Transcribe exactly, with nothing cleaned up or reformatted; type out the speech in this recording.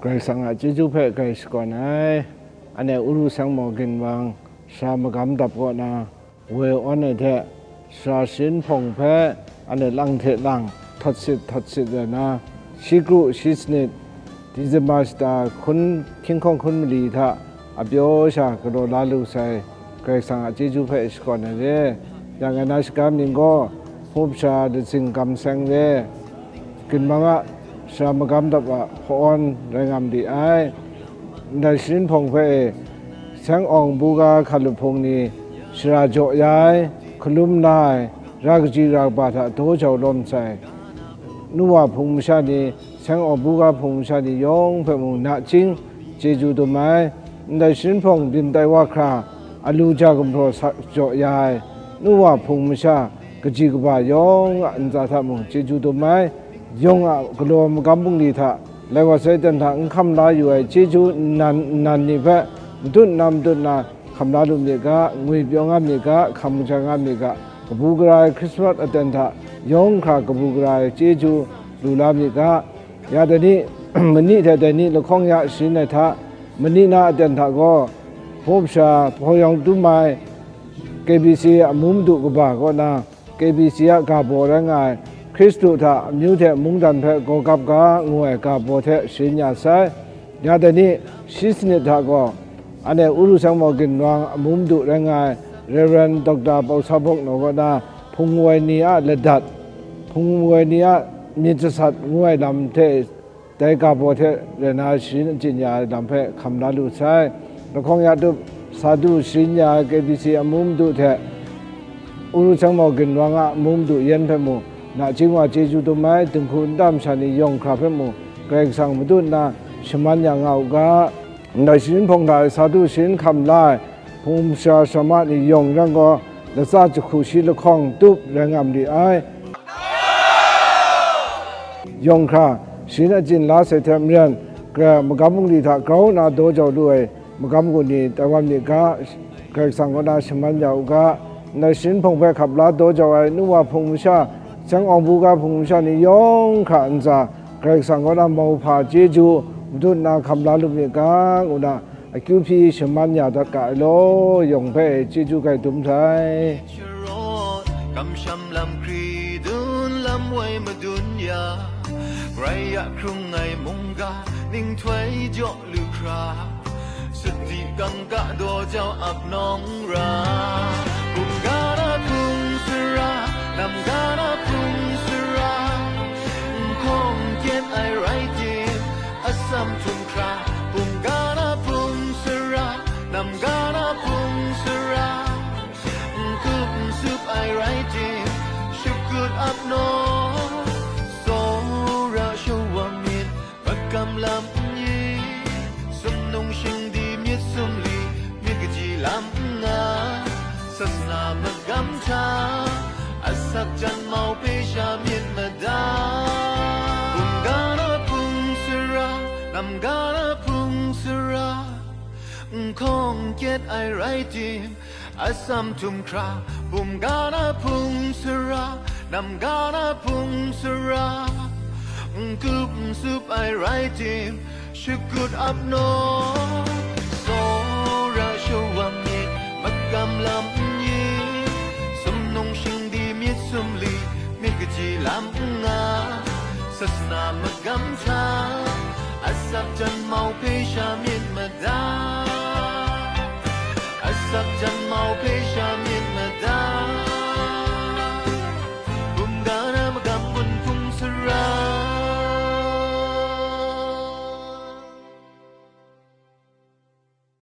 Karai Kasang a chyeju hpe grai shakawn ai. Anhte Uru Seng Maw Ginwang sara magam dap kaw na woi awn ai hte, sara sharin hpawng hpe anhte lang hte lang htawt sit htawt sit rai na, shi kru shi sanit, Disemba shata hkun, hkying hkawng hkun mali hta apyaw sha galaw la lu sai, Karai Kasang a chyeju hpe shakawn ai re. Ya ngai na shaga mying gaw, Hpung Sha Lazing Gam Seng re. Ginwang a sara magam dap a hpaw awn rai nga ma di ai. Ndai sharin hpawng hpe e, seng awng buga hkalup hpung ni shara jaw ya ai, hkalum la ai, ra kaji ra kaba hta daw jau lawm sai, nu wa hpung masha ni, seng awng buga hpung masha ni yawng hpe mung nachying chyeju dum ai. Ndai sharin hpawng byin tai wa hkra, alu ja gumhpraw sa jaw ya ai, nu wa hpung masha, kaji kaba yawng a ntsa hta mung chyeju dum ai. Yawng a galaw magam bungli hta, lai wa sai ten hta n hkam la yu ai chyeju nnan nnan ni hpe, matut nna matut nna hkam la lu myit ga, ngwipyaw nga myit ga, hkam ja nga myit ga, kabu gara ai Hkrismat aten hta yawng hkra kabu gara ai chyeju lu la myit ga. Ya dai ni, mani hte dai ni lahkawng ya sharin ai hta, mani na aten hta gaw, Hpung Sha Hpaw Yawng Tum Ai, K B C amu madu kaba kaw na, K B C a ga baw rai nga ai, Hkristu hta amyu hte mungdan hpe gaw gap ga ngu ai ga baw hte sharin ya sai. Ya dai ni, shi sanit hta gaw, anhte Uru Seng Maw Ginwang amu madu rai nga ai, Rev. Doctor Pau Sa Bawk Naw kaw na, hpung woi ni a ladat, hpung woi ni a myit jasat ngu ai lam hte, dai ga baw hte rai na sharin achyin ya ai lam hpe hkam la lu sai. Lahkawng ya tup, sa du sharin ya ai K B C amu madu hte, Uru Seng Maw Ginwang a amu madu yan hpe mung, nachying wa chyeju dum ai, dinghku nta masha ni yawng hkra hpe mung, Karai Kasang matut nna shaman ya nga u ga. Ndai sharin hpawng hta e sa du sharin hkam la ai, hpung masha sara ma ni yawng rai gaw, latsa jahku shi lahkawng tup rai nga ma li ai. Yawng hkra, sharin achyin la sai hte maren, gra-, magam bungli hta grau nna daw jau lu ai magam gu ni tai wa myit ga, Karai Kasang kaw na shaman ya u ga. Ndai sharin hpawng hpe hkap la daw jau ai nu wa hpung masha, seng awng buga hpung masha ni yawng hkra ntsa, Karai Kasang kaw na mauhpa chyeju matut nna hkam la lu myit ga, ngu na, akyu hpyi shaman ya dat ga ai law, yawng hpe chyeju grai dum sai. Sharawt, kamsham lam hkri dun lam woi madun ya, Karai a hkrung ai mungga, ninghtoi jaw lu hkra, sadi kangka daw jau ap nawng ra. Bungga na hpung sara, namga na hpung sara, nhkawng kyet ai rai tim, atsam htum hkra, bungga na hpung sara, namga na hpung sara, n-gup n-sup ai rai tim, shakut ap naw, tsawra shawa myit, magam lam n-i, sumnung shingdi myit sumli, myit kaji lam n-nga, sasana magam hta, asak jan mau hpe sha myit mada. Bungga na hpung sara, namga na hpung sara, nhkawng kyet ai rai tim, atsam htum hkra, bungga na hpung sara, namga na hpung sara, n-gup n-sup ai rai tim, shakut ap naw, tsawra shawa myit, magam lam n-i, sumnung shingdi myit sumli, myit kaji lam n-nga, sasana magam hta, asak jan mau hpe sha myit mada, asak jan mau hpe sha myit mada.